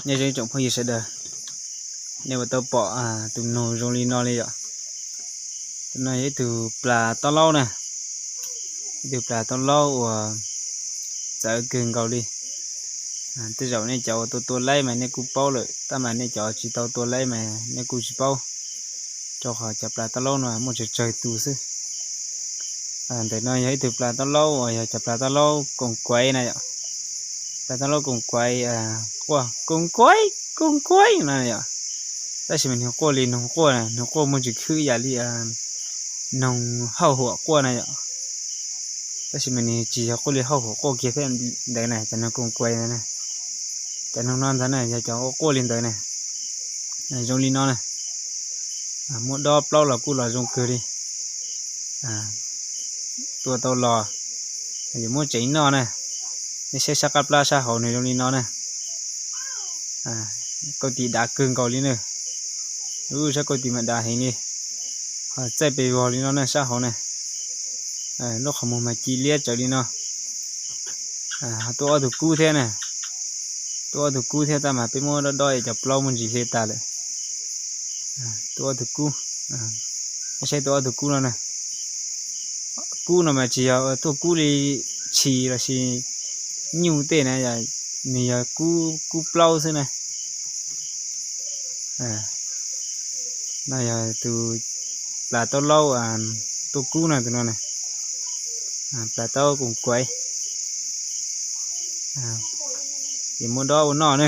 Nej zoo ib tsoom phooj ywg sawv daws, nej puas tau pom tus noog zoo li no li yom? Tus no yog ib tug plas taub laub na, ib tug plas taub laub uas txawv kawg nkaus li. Tej zaum nej cov uas tua tua laib mas nej kuj paub lawm, tab mas nej cov tsis tau tua laib mas nej kuj tsis paub, rau qhov cov plas taub laub no muaj tsawg tsawg tus xwb. Ntawm no yog ib tug plas taub laub uas yog cov plas taub laub koos kuaiv na yom. Plas taub laub koos kuaiv quaj koos kuaiv koos kuaiv no yom. Tab sis mas nws quaj li noog quaj, noog quaj muaj tsis khwb yam li noog hauj huam quaj na yom. Tab sis mas nws tsis yog quaj li hauj huam quaj kiag thiab ntawd na, cov noog koos kuaiv ntawd na. Cov noog no ntag na yog cov quaj li ntawd na. Zoo li no na, muaj dob plaub los kuj los zoo kawg li. Tua tau los yuav muab tsev noj na. Nej saib sab qab plab sab hauv nws zoo li no na. Kauj tis dav kawg nkaus li na. Ub, sab kauj tis mas dav heev li. Ho txaij pes vog li no na sab hauv na. Lub qhov muag mas ci liab tsawv li no. Ho tuaj ob tug kub thiab na. Tuaj ob tug kub thiab tab mas peb muab dob dob es cov plaub muaj ntsis hle tas lawm. Tuaj ob tug kub. Saib tuaj ob tug kub no na. Kub no mas tsis yog tuaj kub li tshis los sis nyuj tej na, nws yog kub plaub xwb na. No yog tus plas taub laub tuaj kub no, tus no na. Plas taub koos kuaiv. Ces muab dob ua noj na.